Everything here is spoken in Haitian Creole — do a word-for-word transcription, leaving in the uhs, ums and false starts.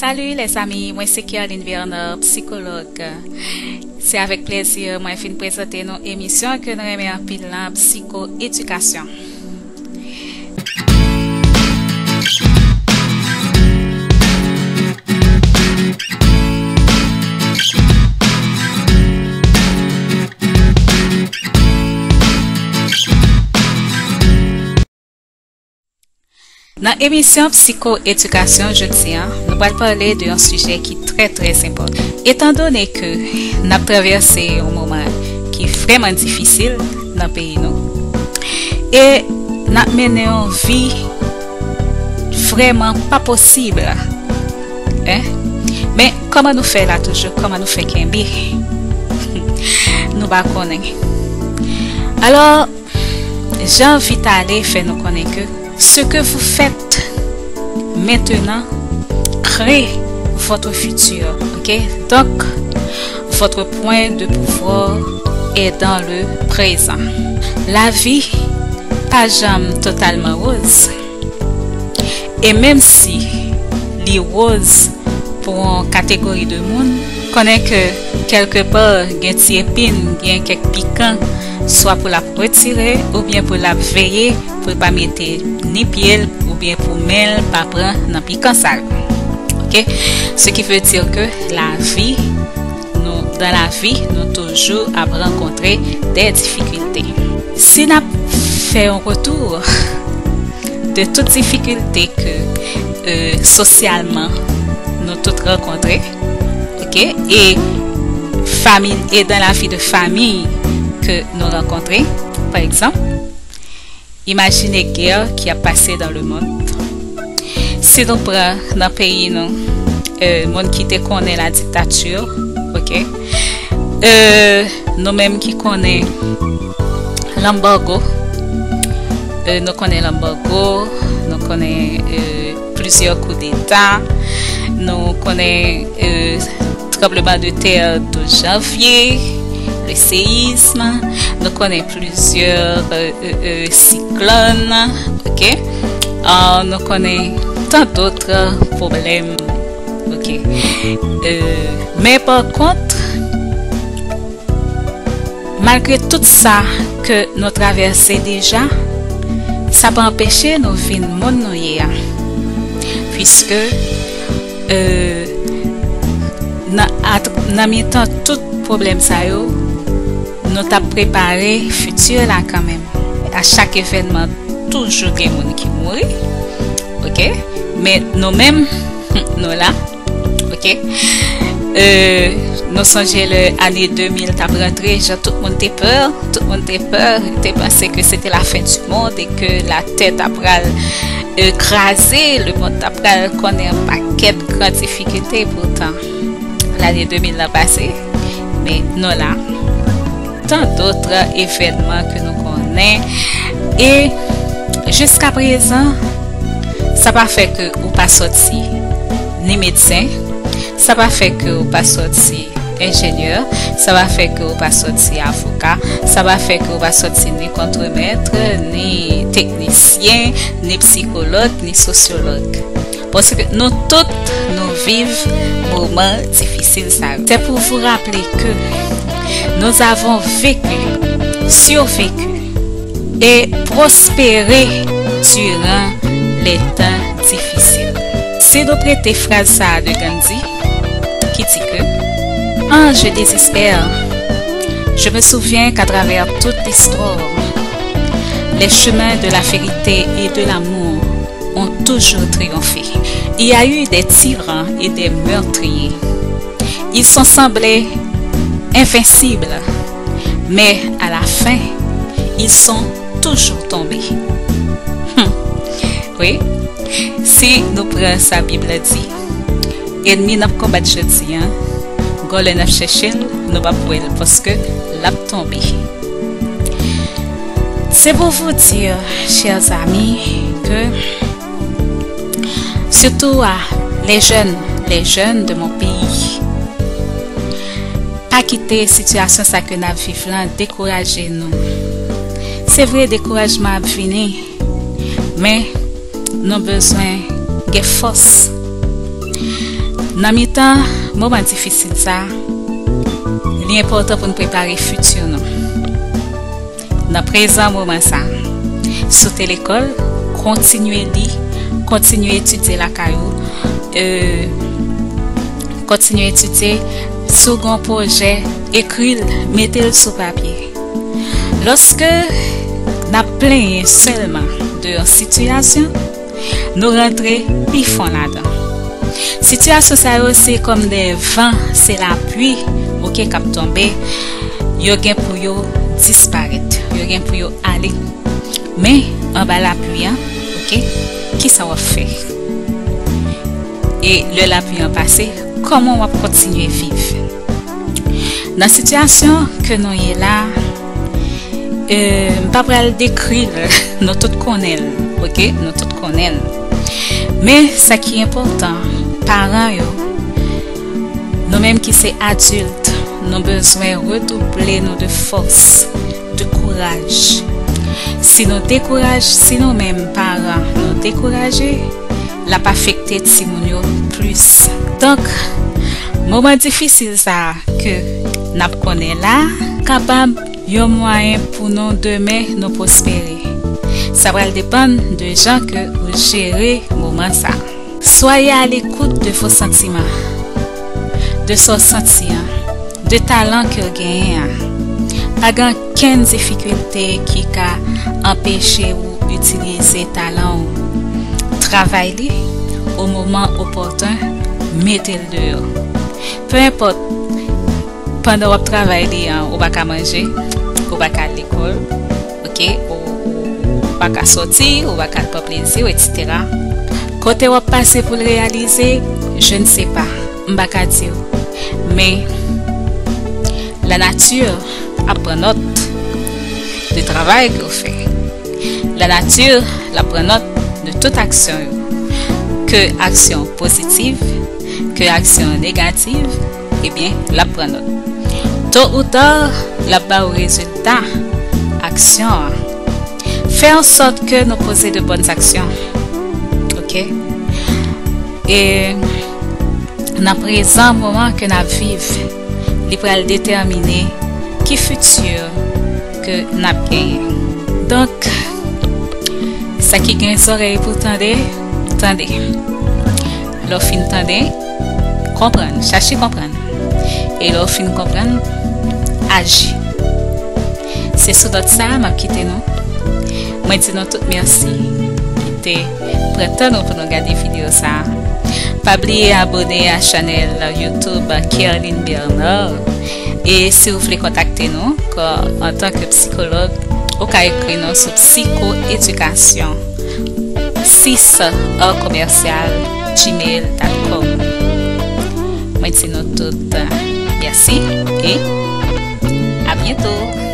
Salut les amis, mwen se Kerline Bernard, psychologue. Se avèk plèzi mwen vin prezante nou emisyon ke nou renmen anpil lan, Psycho Éducation. Nan emisyon Psycho Éducation jodi a, nou pral pale de yon sijè ki trè, trè enpòtan. Etandone ke n ap travèse yon moman ki vrèman difisil nan peyi nou, e n ap mennen yon vi vrèman pa posib, en? Men, kòman nou fè la toujou? Kòman nou fè kenbe? Nou pa konnen. Alò, Jean Vitale fè nou konnen ke ce que vous faites maintenant crée votre futur, ok? Donc, votre point de pouvoir est dans le présent. Lavi pa janm totalman woz. E menm si li woz pou yon kategori de moun, konnen ke kèlkepa gen ti epin, gen kèk pikan, swa pou l ap retire oubyen pou l ap veye pou l pa mete ni pye l oubyen pou men l pa pran nan pikan sa yo. Ok? Ce qui veut dire que la vie, nou, dans la vie, nou toujou ap rankontre des difficultés. Si n ap fè yon retour de tout difikilte ke, euh, sosyalman nou tout rankontre, ok, e fami, e dans la vie de famille ke nou rankontre, pa egzanp, imajine gè ki ap pase dans le monde. Si nou pran nan peyi nou, euh, moun ki te konnen la dictature, ok, euh, nou menm ki konnen lanbargo, euh, nou konnen lanbargo, nou konnen, euh, plizyè koudeta, nou konnen, euh, tranbleman de tè douz janvye, le séisme, nou konnen plizyè, euh, euh, euh, siklòn, ok? Euh, nou konnen tant d'autres problèmes, ok? Euh, men pa kont, malgre tout sa ke nou travèse deja, sa pa anpeche nou vin moun nou ye a. Puiske, euh, nan, at, nan mitan tout pwoblèm sa yo, nou t ap prepare fiti la kanmenm. A chak evènman, toujou gen moun ki mouri. Ok? Men nou menm, nou la. Ok? Euh, nou sonje lè ane de mil t ap rantre, jan tout moun te pè, tout moun te pè, te panse ke se te la fen di mond e ke latè ta pral, euh, kraze, lemonn ta pral konnen yon pakèt gran difikilte. Poutan, lane de mil lan pase, men nou la. Tant d'autres evènman ke nou konnen. E jiska prezan, sa pa fè ke ou pa sòti ni medsen, sa pa fè ke ou pa sòti enjenyè, sa pa fè ke ou pa sòti avoka, sa pa fè ke ou pa sòti ni kontremèt, ni teknisyen, ni psikològ, ni sosyològ. Paske nou tout, nou viv moman difisil sa yo. C'est pour vous rappeler que nous avons vécu, survécu et prospéré durant les temps difficiles. Si nou prete fraz sa a de Gandhi, ki di ke, quand je désespère, je me souviens qu'à travers toute l'histoire, les chemins de la vérité et de l'amour ont toujours triomphé. Il y a eu des tyrans et des meurtriers. Ils sont semblés invincibles, mais à la fin, ils sont toujours tombés. Hmm. Wi, si nou pran sa Bib la di, enmi n ap konbat jodi a, gon lè n ap chèche l, nou p ap wè l, paske l ap tonbe. C'est pour vous dire, chers amis, que surtout à les jeunes, les jeunes de mon pays, pa kite sitiyasyon sa ke n ap viv lan dekouraje nou. Se vre, dekourajman ap vini, men nou bezwen gen fòs. Nan mitan moman difisil sa, li enpòtan pou n prepare fiti nou. Nan prezan moman sa, sote lekòl, kontinye li, kontinye etidye lakay ou, e, kontinye etidye, si w gen yon pwojè, ekri l, mete l sou papye. Lòske n ap plenyen sèlman de yon sitiyasyon, nou rantre pi fon ladan. Sitiyasyon sa yo se kòm de van, se lapli, oke, k ap tonbe, yo gen pou yo disparèt, yo gen pou yo ale. Men, anba lapli an, oke, kisa w ap fè? E lè lapli an pase, kòman w ap kontinye viv? Nan sitiyasyon ke nou ye la, e, m pa pral dekri l, nou tout konnen l, oke? Nou tout konnen l. Men, sa ki enpòtan, paran yo, nou menm ki se adilt, nou bezwen redouble nou de fòs, de kouraj. Si nou dekouraje, si nou menm paran, nou dekouraje, l ap afekte timoun yo plis. Donk, moman difisil sa a ke n ap konnen la, kapab yon mwayen pou nou demen nou pwospere. Sa pral depann de jan ke ou jere moman sa. Soyez à l'écoute de vos sentiments, de sa w santi an, de talan ke w genyen an. Pa gen okenn difikilte ki ka anpeche ou itilize talan ou. Travay li, o moman opòten, mete l deyò. Pe enpòt, pandan w ap travay li an, ou pa ka manje, ou pa ka al lekòl, oke, ou, ou, ou pa ka sòti, ou pa ka al pran plezi w, etsetera. Kote w ap pase pou l reyalize, je ne sais pas, m pa ka di w. Men, lanati ap pran nòt de travay ke w fè. Lanati, l ap pran nòt de tout aksyon yo. Ke aksyon pozitiv, ke aksyon negativ, ebyen, l ap pran nòt. To ou ta, l ap ba w rezilta aksyon an. Fè an sòt ke nou poze de bòn aksyon. Oke? E nan prezan moman ke n ap viv, li pral detèmine ki fiti ke n ap genyen. Donk, sa ki gen zòrèy pou tande, tande. Lè w fin tande, konprann, chache konprann. E lè w fin konprann, aji. Se sou nòt sa a m ap kite nou. Mwen di nou tout mèsi ki te pran tan nou pou nou gade videyo sa a. Pa bliye abòne a chanèl YouTube Kerline Bernard. E si w vle kontakte nou, kò, antanke psikològ, ou ka ekri nou sou psychoéducation six en commercial gmail dot com. Mwen di nou tout, euh, mèsi e a byento.